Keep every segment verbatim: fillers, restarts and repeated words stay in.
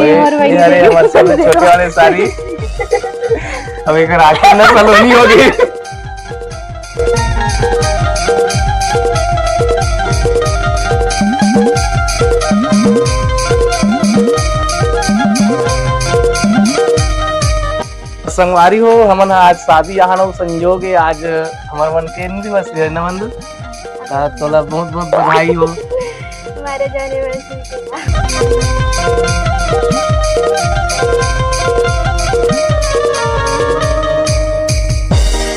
ये हमारे ये भाई अरे, हमारे सबसे छोटे वाले सारी। अब एक राखी ना सलोनी होगी। संगवारी हो, हमन ह आज शादी यहाँ लोग संजोग है, आज हमर मन के दिवस है ना बंधु। त तोला बहुत बहुत बधाई हो। हमारे जाने वाले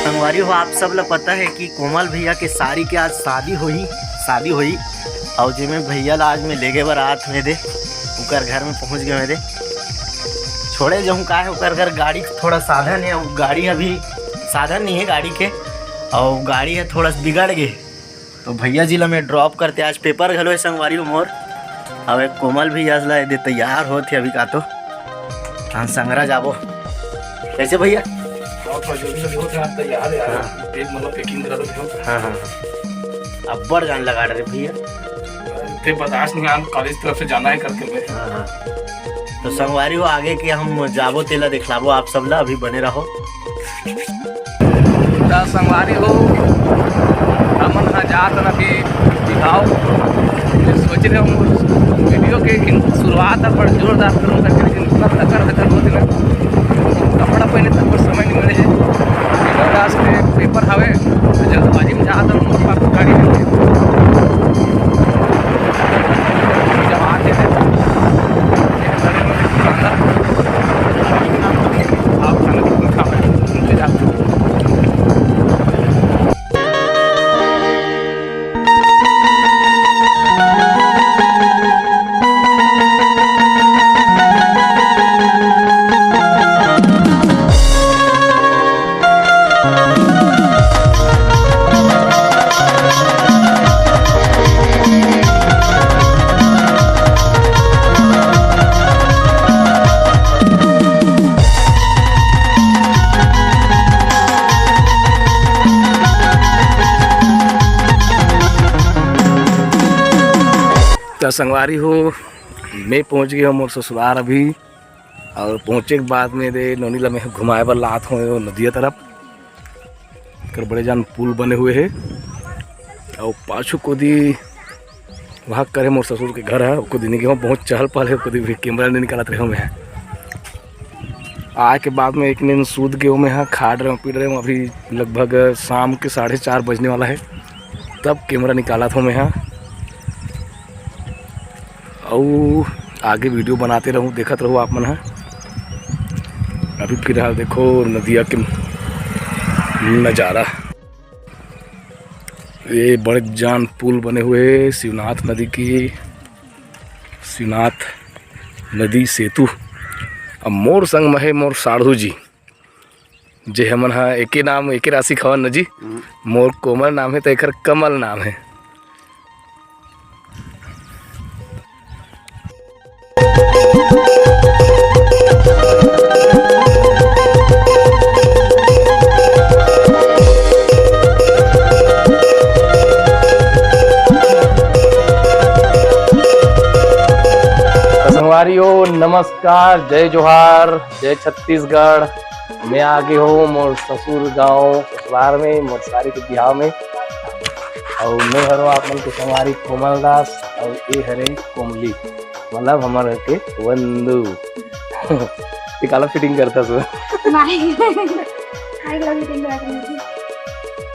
संगवारी हो, आप सब ला पता है कि कोमल भैया के सारी के आज शादी होही, शादी होही। और जेमे भैया ला आज मैं लेगे बर आत हूँ दे, उकर घर में पहुँच गए दे। छोड़े जाऊँ का है, उकर घर गाड़ी थोड़ा साधन है, गाड़ी अभी साधन नहीं है गाड़ी के, और गाड़ी है थोड़ा सा बिगड़ गए। तो भैया जी ला मैं ड्रॉप करते, आज पेपर घलो है संगवारी हो मोर। अब एक कोमल भैया ला दे तैयार होत है अभी का तो। हाँ संगरा जाबो। कैसे भैया? और थोड़ा जल्दी जल्दी होत है, आप तैयार है यार। हाँ। पेक मतलब पैकिंग करा दो। हाँ, हाँ, हाँ। अब्बड़ जान लगा रहे भैया। ते बर्दाश्त नहीं, हम कॉलेज तरफ से जाना है करके मैं। हाँ, हाँ। तो संगवारी हो, आगे के हम जाबो तेला दिखलाबो आप सब ला, अभी बने रहो। त संगवारी हो, हमन ह जात हन अभी बिहाव। सोच रहे हम वीडियो के इन-, शुरुआत ह बड़ जोरदार करूँ करके, लेकिन इतना धकर धकर होत हे ना, कपड़ा पहने तक पर समय नहीं मिले है। बिहाव दास के पेपर हवे, तो जल्दबाजी में जात हन, मोर पास गाड़ी नहीं है। जब आते हैं, तो आप खाना बिल्कुल खा पाए, उनके साथ। त संगवारी हो, मैं पहुंच गया हूँ मोर ससुराल अभी। और पहुंचे के बाद में दे नोनी ला मैं घुमाए बर लात हूँ नदिया तरफ। कर बड़े जान पुल बने हुए है। और पाछू कोदी वहाँ करे मोर ससुर के घर है, ओको दिन के वहाँ बहुत चहल पहल है, कोदी भी कैमरा नहीं निकालत रहे मैं। आए के बाद में एक नींद सूत गए मैं, हाँ, खाड़ रहे हूँ, पीट रहे हूँ। अभी लगभग शाम के साढ़े चार बजने वाला है, तब कैमरा निकालत हूँ मैं, हाँ। अउ आगे वीडियो बनाते रहूँ, देखत रहू आप मन ह। अभी फिलहाल देखो नदिया के नज़ारा, ये बड़े जान पुल बने हुए है शिवनाथ नदी की, शिवनाथ नदी सेतु। अब मोर संग में है मोर साढ़ू जी, जे हमन ह एके नाम, एके राशि खवन न जी। हम्म। मोर कोमल नाम है, तो एकर कमल नाम है। संगवारी हो, नमस्कार, जय जोहार, जय छत्तीसगढ़। मैं आगे हो मोर ससुर गांव, ससुराल में, मोर सारी के बिहाव में। और मैं हरो आप मन के संगवारी कोमल दास, और ये हरे कोमली, मतलब हमर के वंदू। ये काला फिटिंग करता सो। नहीं। आई लव फिटिंग करा के मुझे।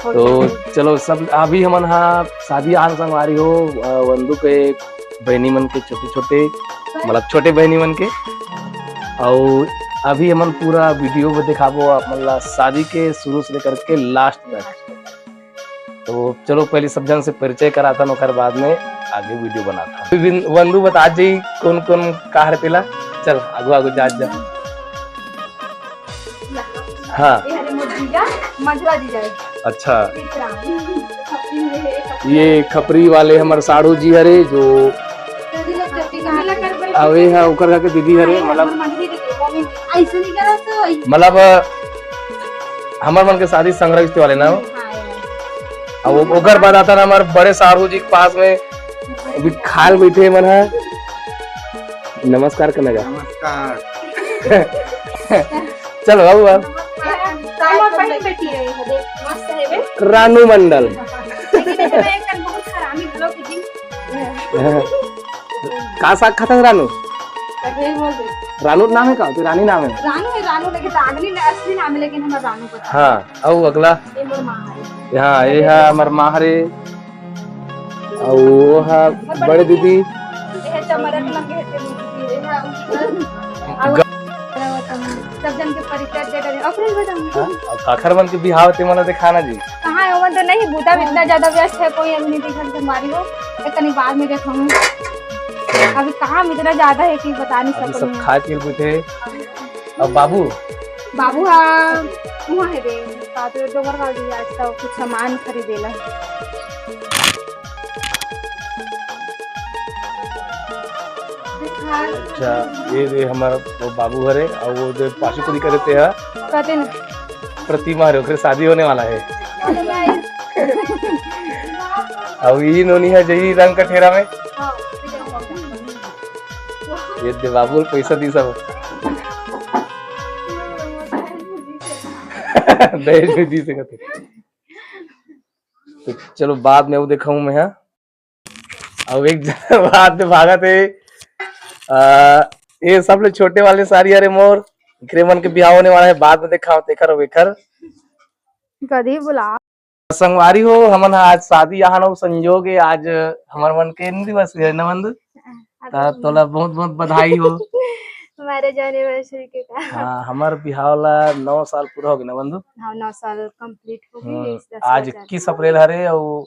तो चलो, सब अभी हमन हा शादी आन संगवारी हो, अ, वंदू के बहनी मन के छोटे छोटे, मतलब छोटे बहनी मन के। अउ अभी हमन पूरा वीडियो में दिखाबो आप मन ला शादी के शुरू से लेकर के लास्ट तक। तो चलो पहले सब जन से परिचय कराथन, ओकर बाद में आगे वीडियो बनाथन। अभी बिन-, वंदू बता जी कौन कौन का हरे तेला। चल आगू आगू जा जा। हाँ। ये हरे मोर जीजा, मंझला जीजा है। अच्छा। विक्रम। खपरी में है, खपरी ये वाले। खपरी वाले हमर साढ़ू जी हरे जो दीदी लोग जल्दी कहाँ ले? अवे हा ओकर घर के दीदी हरे, मतलब मंझली दीदी, मम्मी। ऐसे नहीं करा तो ऐसे। मतलब हमर मन के शादी संग्रह वाले ना हो। हाँ, यार। अब वो ओकर बाद आता ना हमर बड़े साढ़ू जी के पास में अभी खाल बैठे मन है। नमस्कार करना का। नमस्कार। चलो, आओ, आओ। हमर बहिन बेटी है, देख, मस्त है बे। रानू मंडल। लेकिन इसमें एक बहुत हरामी लोग हैं। का साग खाता है रानू? तभी बोल दे। रानू नाम है का? तो रानी नाम है। रानू है, रानू, लेकिन रागनी ने असली नाम है, लेकिन हमर रानू बता। हाँ, आओ अगला। ये मोर माँ है। हाँ, ये है हमर माँ हरे। अउ वो है बड़े दीदी। ये है चमरक लंगे है तेरी दीदी, ये है उनकी। अब सब जन के परिचय दे डरे। अप्रैल बताऊँ। हाँ, अब काखर मन के बिहाव ते मन दिखाना जी। कहाँ है, ओमन तो नहीं, बूता में इतना ज्यादा व्यस्त है, कोई अभी नहीं दिखा संगवारी हो। ये कनी बाद में देखाऊँ। अभी काम इतना ज्यादा है कि बता नहीं अभी सब सकूँ। खा के बैठे। अब बाबू बाबू हा वहाँ है रे, का तो डोंगरगांव जी आज तो कुछ सामान खरीदेला। अच्छा, ये दे हमारा वो बाबू हरे और वो जो पाछू कुदी करे ते है कहते ना प्रतिमा हरे, ओकरे शादी होने वाला है। अब यही नोनी है जही रंग कठेरा में। ये दे बाबू पैसा दी सब। दहेज में दी सकत है। तो चलो बाद में वो देखाऊं मैं, हाँ। अब एक जन बात में भागत है। आ, ये सब ले छोटे वाले सारी, अरे मोर, एकरे मन के बिहाव होने वाला है, बाद में देखाओ, तेकर वेकर। कदी बुला। संगवारी हो, हमन ह आज शादी यहाँ न संजोग है, आज हमर मन के दिवस है न बंधु। त तोला बहुत बहुत बधाई हो। मैरिज एनिवर्सरी के का? हाँ, हमर बिहाव ला नौ साल पूरा हो गए न बंधु। हाँ, नौ साल कंप्लीट हो हम्म, गए। आज इक्कीस अप्रैल हरे और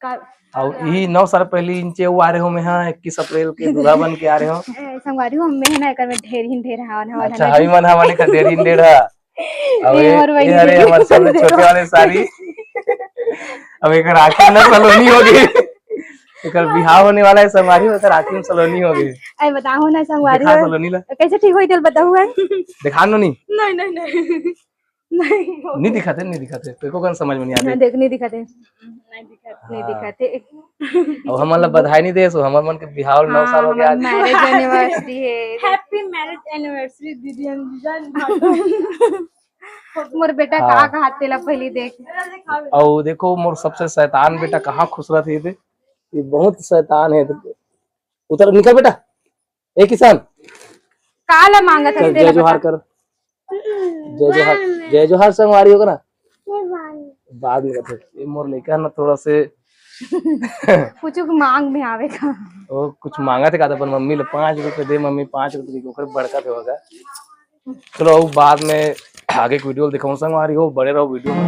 का और यही नौ साल पहले इंचे वो आ रहे हो मैं, हाँ, इक्कीस अप्रैल के दूल्हा बन के आ रहे हो। ए, संगवारी हो, हमें है ना एकर में ढेर ही ढेर हवन हवन अच्छा, हई मन हमने का डेढ़ ही डेढ़ा। अब ये ये हमर बहिनी ये हरे देखो, हमारे सबसे देखो। छोटे वाले सारी। अब एक आँखी में सलोनी हो गई। एक बिहाव होने वाला है संगवारी, एक आँखी में सलोनी हो गई। अरे बताओ ना संगवारी दिखा हो, सलोनी ला। कैसे ठीक होई तेल बताओ है? दिखा नो नहीं। नहीं नहीं नहीं। नहीं हो। नहीं दिखाते, नहीं दिखाते, तेरे को कौन समझ में नहीं ना आती। देख, नहीं दिखाते। नहीं दिखाते, नहीं हाँ। दिखाते। अब हमन ला बधाई नहीं दे सो, हमर मन के बिहाव नौ साल हो गया आज। मैरिज एनिवर्सरी है। Happy marriage anniversary दीदी अंजुजा। मोर बेटा हाँ। का कहा तेला पहली देख। और देखो मोर सबसे शैतान बेटा कहाँ खुश रहते थे, ये बहुत शैतान है। उतर निकल बेटा, ए किसान, काला मांगत चल है जय तेला जोहार बता। कर, जय जोहार, जय जोहार संगवारी होगा ना। बाद में कहते ये मोर लड़का ना थोड़ा से कुछ मांग में आवे का। वो कुछ मांगा थे, कहता अपन मम्मी ले पाँच रुपए दे, मम्मी पाँच रुपए की ओकर बड़का थे होगा। चलो वो बाद में आगे के वीडियो दिखाऊं संगवारी हो, बड़े रहो वीडियो में।